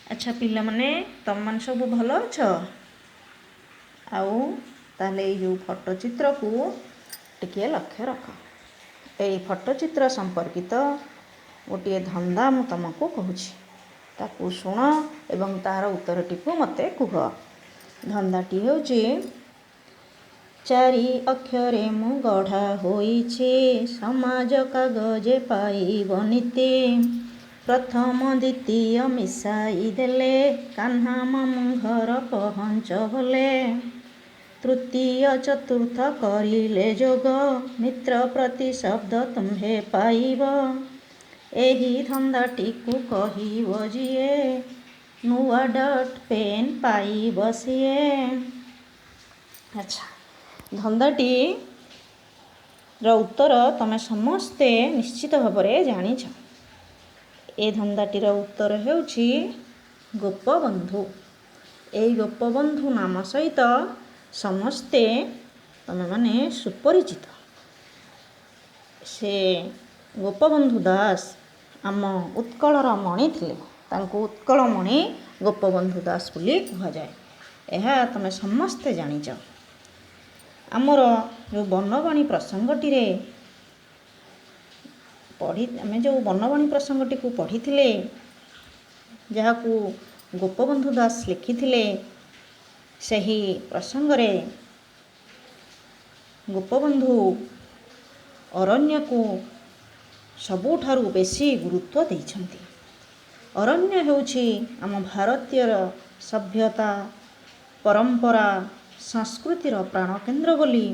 ଆଚ୍ଛା ପିଲାମାନେ, ତମମାନେ ସବୁ ଭଲ ଅଛ? ଆଉ ତାହେଲେ ଏଇ ଯେଉଁ ଫଟୋ ଚିତ୍ରକୁ ଟିକିଏ ଲକ୍ଷ୍ୟ ରଖ। ଏଇ ଫଟୋ ଚିତ୍ର ସମ୍ପର୍କିତ ଗୋଟିଏ ଧନ୍ଦା ମୁଁ ତୁମକୁ କହୁଛି, ତାକୁ ଶୁଣ ଏବଂ ତାହାର ଉତ୍ତରଟିକୁ ମୋତେ କୁହ। ଧନ୍ଦାଟି ହେଉଛି, ଚାରି ଅକ୍ଷରେ ମୁଁ ଗଢ଼ା ହୋଇଛି, ସମାଜ କାଗଜେ ପାଇବ ନୀତି। ପ୍ରଥମ ଦ୍ୱିତୀୟ ମିଶାଇ ଦେଲେ, କାହ୍ନା ମାମୁଁ ଘର ପହଞ୍ଚ ଭଲେ। ତୃତୀୟ ଚତୁର୍ଥ କରିଲେ ଯୋଗ, ମିତ୍ର ପ୍ରତି ଶବ୍ଦ ତୁମ୍ଭେ ପାଇବ। ଏହି ଧନ୍ଦାଟିକୁ କହିବ ଯିଏ, ନୂଆ ଡଟ୍ ପେନ୍ ପାଇବ ସିଏ। ଆଚ୍ଛା, ଧନ୍ଦାଟିର ଉତ୍ତର ତମେ ସମସ୍ତେ ନିଶ୍ଚିତ ଭାବରେ ଜାଣିଛ। ଏ ଧନ୍ଦାଟିର ଉତ୍ତର ହେଉଛି ଗୋପବନ୍ଧୁ। ଏଇ ଗୋପବନ୍ଧୁ ନାମ ସହିତ ସମସ୍ତେ ତମେମାନେ ସୁପରିଚିତ। ସେ ଗୋପବନ୍ଧୁ ଦାସ ଆମ ଉତ୍କଳର ମଣି ଥିଲେ। ତାଙ୍କୁ ଉତ୍କଳମଣି ଗୋପବନ୍ଧୁ ଦାସ ବୋଲି କୁହାଯାଏ। ଏହା ତମେ ସମସ୍ତେ ଜାଣିଛ। ଆମର ଯେଉଁ ବନବାଣୀ ପ୍ରସଙ୍ଗଟିରେ ପଢ଼ି, ଆମେ ଯେଉଁ ବନବାଣୀ ପ୍ରସଙ୍ଗଟିକୁ ପଢ଼ିଥିଲେ, ଯାହାକୁ ଗୋପବନ୍ଧୁ ଦାସ ଲେଖିଥିଲେ, ସେହି ପ୍ରସଙ୍ଗରେ ଗୋପବନ୍ଧୁ ଅରଣ୍ୟକୁ ସବୁଠାରୁ ବେଶୀ ଗୁରୁତ୍ୱ ଦେଇଛନ୍ତି। ଅରଣ୍ୟ ହେଉଛି ଆମ ଭାରତୀୟର ସଭ୍ୟତା, ପରମ୍ପରା, ସଂସ୍କୃତିର ପ୍ରାଣକେନ୍ଦ୍ର ବୋଲି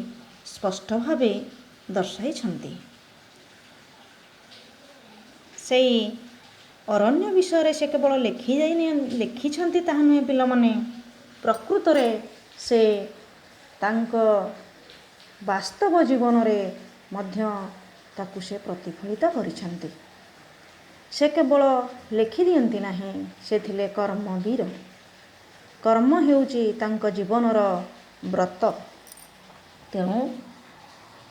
ସ୍ପଷ୍ଟ ଭାବେ ଦର୍ଶାଇଛନ୍ତି। ସେଇ ଅରଣ୍ୟ ବିଷୟରେ ସେ କେବଳ ଲେଖି ଲେଖିଛନ୍ତି ତାହା ନୁହେଁ ପିଲାମାନେ, ପ୍ରକୃତରେ ସେ ତାଙ୍କ ବାସ୍ତବ ଜୀବନରେ ମଧ୍ୟ ତାକୁ ସେ ପ୍ରତିଫଳିତ କରିଛନ୍ତି। ସେ କେବଳ ଲେଖିଦିଅନ୍ତି ନାହିଁ, ସେ ଥିଲେ କର୍ମବୀର। କର୍ମ ହେଉଛି ତାଙ୍କ ଜୀବନର ବ୍ରତ। ତେଣୁ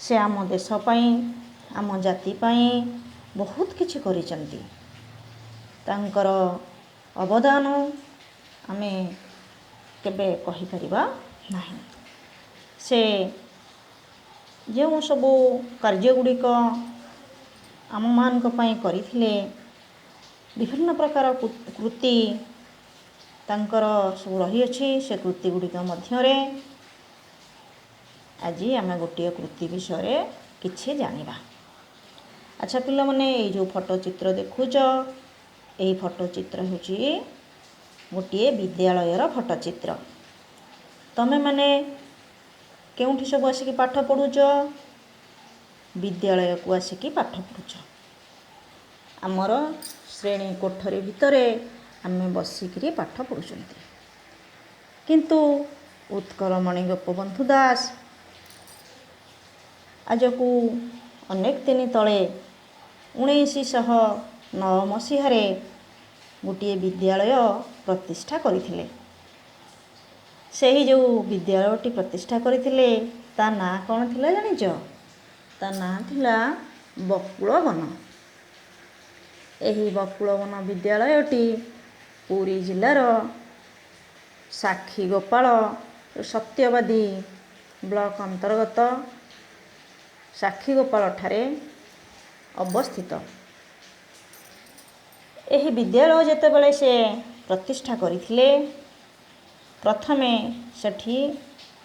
ସେ ଆମ ଦେଶ ପାଇଁ, ଆମ ଜାତି ପାଇଁ ବହୁତ କିଛି କରିଛନ୍ତି। ତାଙ୍କର ଅବଦାନ ଆମେ କେବେ କହିପାରିବା ନାହିଁ। ସେ ଯେଉଁ ସବୁ କାର୍ଯ୍ୟ ଗୁଡ଼ିକ ଆମମାନଙ୍କ ପାଇଁ କରିଥିଲେ, ବିଭିନ୍ନ ପ୍ରକାର କୃତି ତାଙ୍କର ସବୁ ରହିଅଛି। ସେ କୃତି ଗୁଡ଼ିକ ମଧ୍ୟରେ ଆଜି ଆମେ ଗୋଟିଏ କୃତି ବିଷୟରେ କିଛି ଜାଣିବା। ଆଚ୍ଛା ପିଲାମାନେ, ଏଇ ଯେଉଁ ଫଟୋ ଚିତ୍ର ଦେଖୁଛ, ଏହି ଫଟୋ ଚିତ୍ର ହେଉଛି ଗୋଟିଏ ବିଦ୍ୟାଳୟର ଫଟୋ ଚିତ୍ର। ତମେମାନେ କେଉଁଠି ସବୁ ଆସିକି ପାଠ ପଢ଼ୁଛ? ବିଦ୍ୟାଳୟକୁ ଆସିକି ପାଠ ପଢ଼ୁଛ। ଆମର ଶ୍ରେଣୀ କୋଠରୀ ଭିତରେ ଆମେ ବସିକିରି ପାଠ ପଢ଼ୁଛନ୍ତି। କିନ୍ତୁ ଉତ୍କଳମଣି ଗୋପବନ୍ଧୁ ଦାସ ଆଜକୁ ଅନେକ ଦିନ ତଳେ 1909 ମସିହାରେ ଗୋଟିଏ ବିଦ୍ୟାଳୟ ପ୍ରତିଷ୍ଠା କରିଥିଲେ। ସେହି ଯେଉଁ ବିଦ୍ୟାଳୟଟି ପ୍ରତିଷ୍ଠା କରିଥିଲେ, ତା ନାଁ କ'ଣ ଥିଲା ଜାଣିଛ? ତା ନାଁ ଥିଲା ବକୁଳବନ। ଏହି ବକୁଳବନ ବିଦ୍ୟାଳୟଟି ପୁରୀ ଜିଲ୍ଲାର ସାକ୍ଷୀଗୋପାଳ ସତ୍ୟବାଦୀ ବ୍ଲକ ଅନ୍ତର୍ଗତ ସାକ୍ଷୀଗୋପାଳଠାରେ ଅବସ୍ଥିତ। ଏହି ବିଦ୍ୟାଳୟ ଯେତେବେଳେ ସେ ପ୍ରତିଷ୍ଠା କରିଥିଲେ, ପ୍ରଥମେ ସେଠି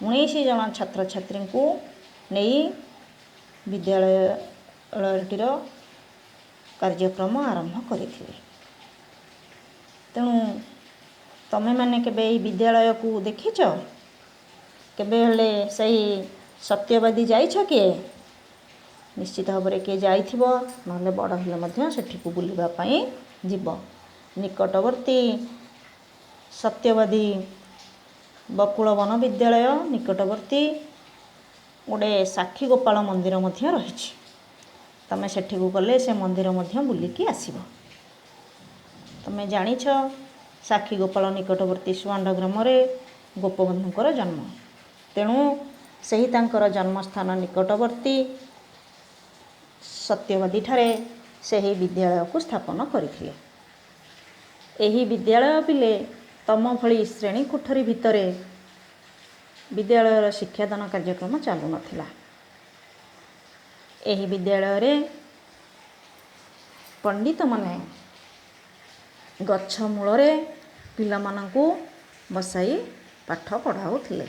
19 ଜଣ ଛାତ୍ରଛାତ୍ରୀଙ୍କୁ ନେଇ ବିଦ୍ୟାଳୟଟିର କାର୍ଯ୍ୟକ୍ରମ ଆରମ୍ଭ କରିଥିଲେ। ତେଣୁ ତମେମାନେ କେବେ ଏହି ବିଦ୍ୟାଳୟକୁ ଦେଖିଛ? କେବେ ହେଲେ ସେହି ସତ୍ୟବାଦୀ ଯାଇଛ କିଏ? ନିଶ୍ଚିତ ଭାବରେ କିଏ ଯାଇଥିବ, ନହେଲେ ବଡ଼ ହେଲେ ମଧ୍ୟ ସେଠିକୁ ବୁଲିବା ପାଇଁ ଯିବ। ନିକଟବର୍ତ୍ତୀ ସତ୍ୟବାଦୀ ବକୁଳ ବନ ବିଦ୍ୟାଳୟ ନିକଟବର୍ତ୍ତୀ ଗୋଟେ ସାକ୍ଷୀ ଗୋପାଳ ମନ୍ଦିର ମଧ୍ୟ ରହିଛି। ତମେ ସେଠିକୁ ଗଲେ ସେ ମନ୍ଦିର ମଧ୍ୟ ବୁଲିକି ଆସିବ। ତମେ ଜାଣିଛ, ସାକ୍ଷୀ ଗୋପାଳ ନିକଟବର୍ତ୍ତୀ ସୁଆଣ୍ଡ ଗ୍ରାମରେ ଗୋପବନ୍ଧୁଙ୍କର ଜନ୍ମ। ତେଣୁ ସେହି ତାଙ୍କର ଜନ୍ମସ୍ଥାନ ନିକଟବର୍ତ୍ତୀ ସତ୍ୟବାଦୀଠାରେ ସେହି ବିଦ୍ୟାଳୟକୁ ସ୍ଥାପନ କରିଥିଲେ। ଏହି ବିଦ୍ୟାଳୟ ପିଲେ ତମ ଭଳି ଶ୍ରେଣୀ କୋଠରୀ ଭିତରେ ବିଦ୍ୟାଳୟର ଶିକ୍ଷାଦାନ କାର୍ଯ୍ୟକ୍ରମ ଚାଲୁନଥିଲା। ଏହି ବିଦ୍ୟାଳୟରେ ପଣ୍ଡିତମାନେ ଗଛ ମୂଳରେ ପିଲାମାନଙ୍କୁ ବସାଇ ପାଠ ପଢ଼ାଉଥିଲେ।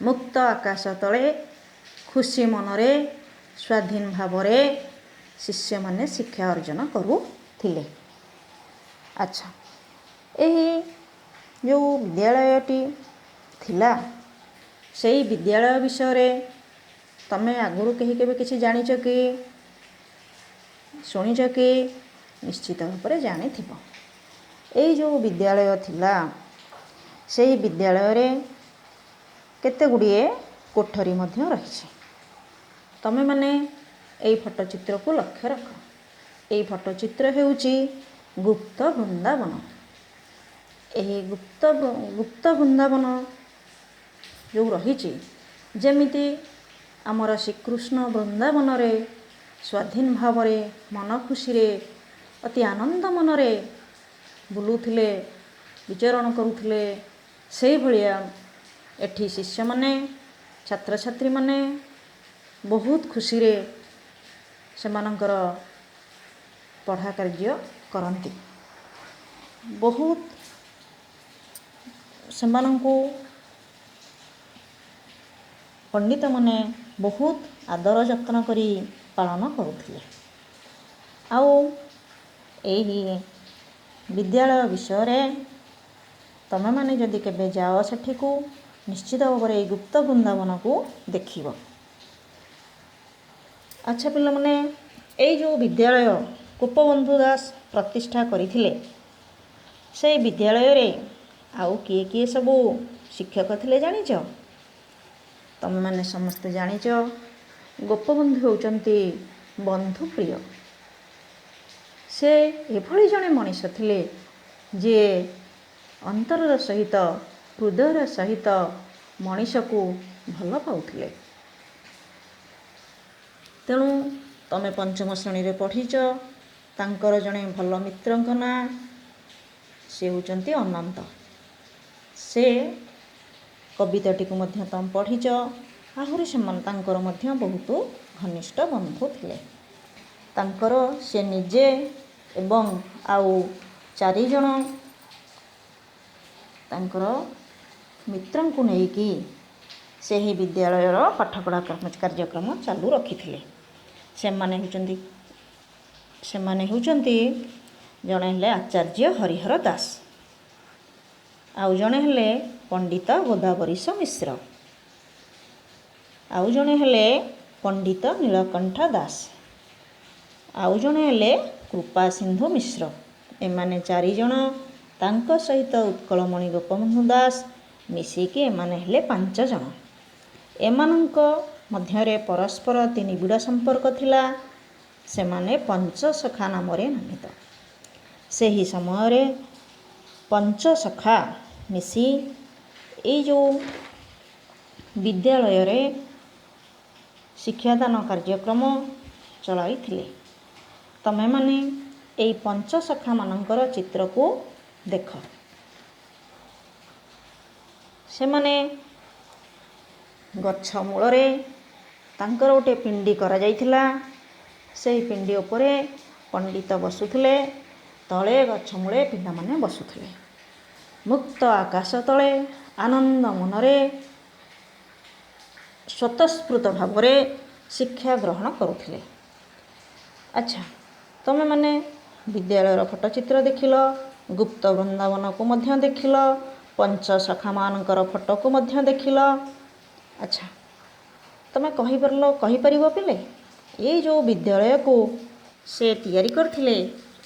ମୁକ୍ତ ଆକାଶ ତଳେ, ଖୁସି ମନରେ, ସ୍ୱାଧୀନ ଭାବରେ ଶିଷ୍ୟମାନେ ଶିକ୍ଷା ଅର୍ଜନ କରୁଥିଲେ। ଆଚ୍ଛା, ଏହି ଯେଉଁ ବିଦ୍ୟାଳୟଟି ଥିଲା, ସେଇ ବିଦ୍ୟାଳୟ ବିଷୟରେ ତମେ ଆଗରୁ କେହି କେବେ କିଛି ଜାଣିଛ କି, ଶୁଣିଛ କି? ନିଶ୍ଚିତ ଭାବରେ ଜାଣିଥିବ। ଏଇ ଯେଉଁ ବିଦ୍ୟାଳୟ ଥିଲା, ସେଇ ବିଦ୍ୟାଳୟରେ କେତେ ଗୁଡ଼ିଏ କୋଠରୀ ମଧ୍ୟ ରହିଛି। ତମେମାନେ ଏଇ ଫଟୋଚିତ୍ରକୁ ଲକ୍ଷ୍ୟ ରଖ। ଏଇ ଫଟୋଚିତ୍ର ହେଉଛି ଗୁପ୍ତ ବୃନ୍ଦାବନ। ଏହି ଗୁପ୍ତ ବୃନ୍ଦାବନ ଯେଉଁ ରହିଛି, ଯେମିତି ଆମର ଶ୍ରୀକୃଷ୍ଣ ବୃନ୍ଦାବନରେ ସ୍ୱାଧୀନ ଭାବରେ, ମନ ଖୁସିରେ, ଅତି ଆନନ୍ଦ ମନରେ ବୁଲୁଥିଲେ, ବିଚରଣ କରୁଥିଲେ, ସେଇଭଳିଆ ଏଠି ଶିଷ୍ୟମାନେ, ଛାତ୍ରଛାତ୍ରୀମାନେ ବହୁତ ଖୁସିରେ ସେମାନଙ୍କର ପଢ଼ା କାର୍ଯ୍ୟ କରନ୍ତି। ବହୁତ ସେମାନଙ୍କୁ ପଣ୍ଡିତମାନେ ବହୁତ ଆଦର ଯତ୍ନ କରି ପାଳନ କରୁଥିଲେ। ଆଉ ଏହି ବିଦ୍ୟାଳୟ ବିଷୟରେ ତମେମାନେ ଯଦି କେବେ ଯାଅ ସେଠିକୁ, ନିଶ୍ଚିତ ଭାବରେ ଏଇ ଗୁପ୍ତ ବୃନ୍ଦାବନକୁ ଦେଖିବ। ଆଚ୍ଛା ପିଲାମାନେ, ଏଇ ଯେଉଁ ବିଦ୍ୟାଳୟ ଗୋପବନ୍ଧୁ ଦାସ ପ୍ରତିଷ୍ଠା କରିଥିଲେ, ସେଇ ବିଦ୍ୟାଳୟରେ ଆଉ କିଏ କିଏ ସବୁ ଶିକ୍ଷକ ଥିଲେ ଜାଣିଛ? ତମେମାନେ ସମସ୍ତେ ଜାଣିଛ, ଗୋପବନ୍ଧୁ ହେଉଛନ୍ତି ବନ୍ଧୁପ୍ରିୟ। ସେ ଏଭଳି ଜଣେ ମଣିଷ ଥିଲେ ଯିଏ ଅନ୍ତରର ସହିତ, ହୃଦୟର ସହିତ ମଣିଷକୁ ଭଲ ପାଉଥିଲେ। ତେଣୁ ତମେ ପଞ୍ଚମ ଶ୍ରେଣୀରେ ପଢ଼ିଛ ତାଙ୍କର ଜଣେ ଭଲ ମିତ୍ରଙ୍କ ନାଁ। ସେ ହେଉଛନ୍ତି ଅନନ୍ତ। ସେ କବିତାଟିକୁ ମଧ୍ୟ ତମେ ପଢ଼ିଛ। ଆହୁରି ସେମାନେ ତାଙ୍କର ମଧ୍ୟ ବହୁତ ଘନିଷ୍ଠ ବନ୍ଧୁ ଥିଲେ। ତାଙ୍କର ସେ ନିଜେ ଏବଂ ଆଉ ଚାରିଜଣ ତାଙ୍କର ମିତ୍ରଙ୍କୁ ନେଇକି ସେହି ବିଦ୍ୟାଳୟର ପାଠପଢ଼ା କାର୍ଯ୍ୟକ୍ରମ ଚାଲୁ ରଖିଥିଲେ। ସେମାନେ ହେଉଛନ୍ତି ଜଣେ ହେଲେ ଆଚାର୍ଯ୍ୟ ହରିହର ଦାସ, ଆଉ ଜଣେ ହେଲେ ପଣ୍ଡିତ ଗୋଦାବରୀଶ ମିଶ୍ର, ଆଉ ଜଣେ ହେଲେ ପଣ୍ଡିତ ନୀଳକଣ୍ଠ ଦାସ, ଆଉ ଜଣେ ହେଲେ କୃପାସିନ୍ଧୁ ମିଶ୍ର। ଏମାନେ ଚାରିଜଣ, ତାଙ୍କ ସହିତ ଉତ୍କଳମଣି ଗୋପବନ୍ଧୁ ଦାସ ମିଶିକି ଏମାନେ ହେଲେ ପାଞ୍ଚ ଜଣ। ଏମାନଙ୍କ ମଧ୍ୟରେ ପରସ୍ପର ଅତି ନିବିଡ଼ ସମ୍ପର୍କ ଥିଲା। ସେମାନେ ପଞ୍ଚସଖା ନାମରେ ନାମିତ। ସେହି ସମୟରେ ପଞ୍ଚସଖା ମିଶି ଏଇ ଯେଉଁ ବିଦ୍ୟାଳୟରେ ଶିକ୍ଷାଦାନ କାର୍ଯ୍ୟକ୍ରମ ଚଳାଇଥିଲେ। ତମେମାନେ ଏଇ ପଞ୍ଚସଖାମାନଙ୍କର ଚିତ୍ରକୁ ଦେଖ। ସେମାନେ ଗଛ ମୂଳରେ ତାଙ୍କର ଗୋଟେ ପିଣ୍ଡି କରାଯାଇଥିଲା। ସେଇ ପିଣ୍ଡି ଉପରେ ପଣ୍ଡିତ ବସୁଥିଲେ, ତଳେ ଗଛ ମୂଳେ ପିଲାମାନେ ବସୁଥିଲେ। ମୁକ୍ତ ଆକାଶ ତଳେ ଆନନ୍ଦ ମନରେ ସ୍ୱତଃସ୍ଫୂର୍ତ୍ତ ଭାବରେ ଶିକ୍ଷା ଗ୍ରହଣ କରୁଥିଲେ। ଆଚ୍ଛା, ତମେମାନେ ବିଦ୍ୟାଳୟର ଫଟୋଚିତ୍ର ଦେଖିଲ, ଗୁପ୍ତ ବୃନ୍ଦାବନକୁ ମଧ୍ୟ ଦେଖିଲ, ପଞ୍ଚସଖାମାନଙ୍କର ଫଟୋକୁ ମଧ୍ୟ ଦେଖିଲ। ଆଚ୍ଛା, ତମେ କହିପାରିବ ପିଲେ, ଏଇ ଯେଉଁ ବିଦ୍ୟାଳୟକୁ ସେ ତିଆରି କରିଥିଲେ,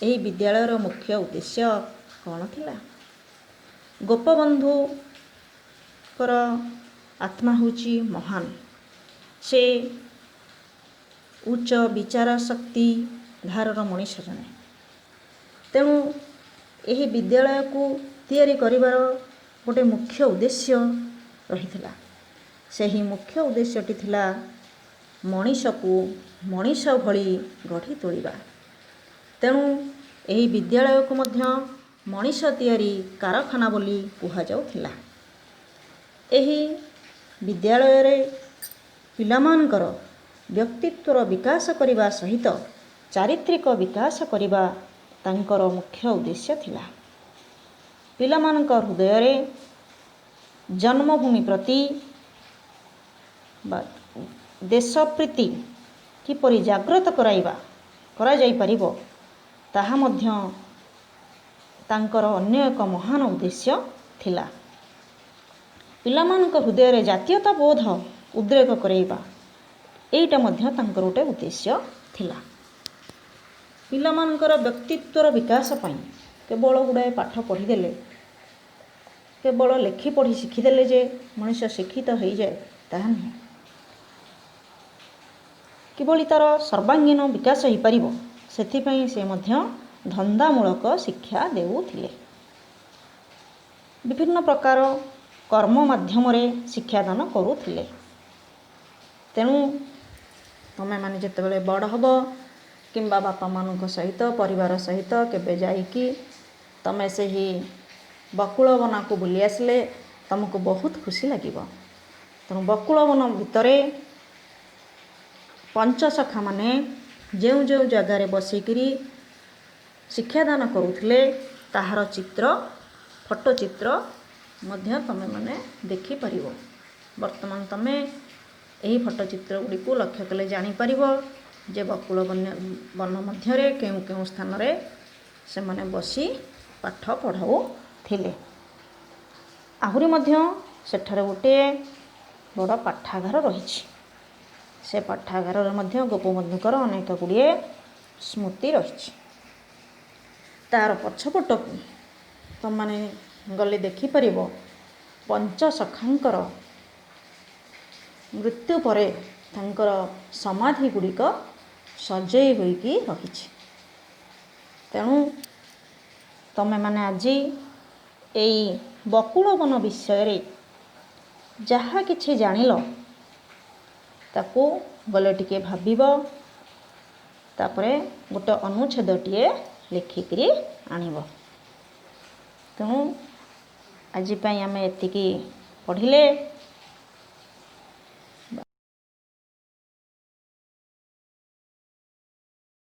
ଏହି ବିଦ୍ୟାଳୟର ମୁଖ୍ୟ ଉଦ୍ଦେଶ୍ୟ କ'ଣ ଥିଲା? ଗୋପବନ୍ଧୁଙ୍କର ଆତ୍ମା ହେଉଛି ମହାନ। ସେ ଉଚ୍ଚ ବିଚାର ଶକ୍ତି ଧାରର ମଣିଷ ଜଣେ। ତେଣୁ ଏହି ବିଦ୍ୟାଳୟକୁ ତିଆରି କରିବାର ଗୋଟେ ମୁଖ୍ୟ ଉଦ୍ଦେଶ୍ୟ ରହିଥିଲା। ସେହି ମୁଖ୍ୟ ଉଦ୍ଦେଶ୍ୟଟି ଥିଲା ମଣିଷକୁ ମଣିଷ ଭଳି ଗଢ଼ି ତୋଳିବା। ତେଣୁ ଏହି ବିଦ୍ୟାଳୟକୁ ମଧ୍ୟ ମଣିଷ ତିଆରି କାରଖାନା ବୋଲି କୁହାଯାଉଥିଲା। ଏହି ବିଦ୍ୟାଳୟରେ ପିଲାମାନଙ୍କର ବ୍ୟକ୍ତିତ୍ୱର ବିକାଶ କରିବା ସହିତ ଚାରିତ୍ରିକ ବିକାଶ କରିବା ତାଙ୍କର ମୁଖ୍ୟ ଉଦ୍ଦେଶ୍ୟ ଥିଲା। ପିଲାମାନଙ୍କ ହୃଦୟରେ ଜନ୍ମଭୂମି ପ୍ରତି ବା ଦେଶପ୍ରୀତି କିପରି ଜାଗ୍ରତ କରାଯାଇପାରିବ, ତାହା ମଧ୍ୟ ତାଙ୍କର ଅନ୍ୟ ଏକ ମହାନ ଉଦ୍ଦେଶ୍ୟ ଥିଲା। ପିଲାମାନଙ୍କ ହୃଦୟରେ ଜାତୀୟତା ବୋଧ ଉଦ୍ରେକ କରାଇବା, ଏଇଟା ମଧ୍ୟ ତାଙ୍କର ଗୋଟେ ଉଦ୍ଦେଶ୍ୟ ଥିଲା। ପିଲାମାନଙ୍କର ବ୍ୟକ୍ତିତ୍ୱର ବିକାଶ ପାଇଁ କେବଳ ଗୁଡ଼ାଏ ପାଠ ପଢ଼ିଦେଲେ, କେବଳ ଲେଖି ପଢ଼ି ଶିଖିଦେଲେ ଯେ ମଣିଷ ଶିକ୍ଷିତ ହେଇଯାଏ, ତାହା ନୁହେଁ। କିଭଳି ତା'ର ସର୍ବାଙ୍ଗୀନ ବିକାଶ ହେଇପାରିବ, ସେଥିପାଇଁ ସେ ମଧ୍ୟ ଧନ୍ଦାମୂଳକ ଶିକ୍ଷା ଦେଉଥିଲେ। ବିଭିନ୍ନ ପ୍ରକାର କର୍ମ ମାଧ୍ୟମରେ ଶିକ୍ଷାଦାନ କରୁଥିଲେ। ତେଣୁ ତୁମେମାନେ ଯେତେବେଳେ ବଡ଼ ହେବ କିମ୍ବା ବାପାମାନଙ୍କ ସହିତ, ପରିବାର ସହିତ କେବେ ଯାଇକି ତୁମେ ସେହି ବକୁଳବନକୁ ବୁଲି ଆସିଲେ ତୁମକୁ ବହୁତ ଖୁସି ଲାଗିବ। ତେଣୁ ବକୁଳବନ ଭିତରେ ପଞ୍ଚସଖାମାନେ ଯେଉଁ ଯେଉଁ ଜାଗାରେ ବସିକିରି ଶିକ୍ଷାଦାନ କରୁଥିଲେ, ତାହାର ଚିତ୍ର, ଫଟୋ ଚିତ୍ର ମଧ୍ୟ ତୁମେମାନେ ଦେଖିପାରିବ। ବର୍ତ୍ତମାନ ତୁମେ ଏହି ଫଟୋ ଚିତ୍ର ଗୁଡ଼ିକୁ ଲକ୍ଷ୍ୟ କଲେ ଜାଣିପାରିବ ଯେ ବକୁଳ ବନ ମଧ୍ୟରେ କେଉଁ କେଉଁ ସ୍ଥାନରେ ସେମାନେ ବସି ପାଠ ପଢ଼ାଉଥିଲେ। ଆହୁରି ମଧ୍ୟ ସେଠାରେ ଗୋଟିଏ ବଡ଼ ପାଠାଗାର ରହିଛି। ସେ ପାଠାଗାରରେ ମଧ୍ୟ ଗୋପବନ୍ଧୁଙ୍କର ଅନେକ ଗୁଡ଼ିଏ ସ୍ମୃତି ରହିଛି। ତା'ର ପଛପଟକୁ ତୁମମାନେ ଗଲେ ଦେଖିପାରିବ, ପଞ୍ଚସଖାଙ୍କର ମୃତ୍ୟୁ ପରେ ତାଙ୍କର ସମାଧି ଗୁଡ଼ିକ ସଜେଇ ହୋଇକି ରହିଛି। ତେଣୁ ତୁମେମାନେ ଆଜି ଏଇ ବକୁଳବନ ବିଷୟରେ ଯାହା କିଛି ଜାଣିଲ, ତାକୁ ଗଲେ ଟିକେ ଭାବିବ, ତାପରେ ଗୋଟେ ଅନୁଚ୍ଛେଦଟିଏ ଲେଖିକିରି ଆଣିବ। ତେଣୁ ଆଜି ପାଇଁ ଆମେ ଏତିକି ପଢ଼ିଲେ।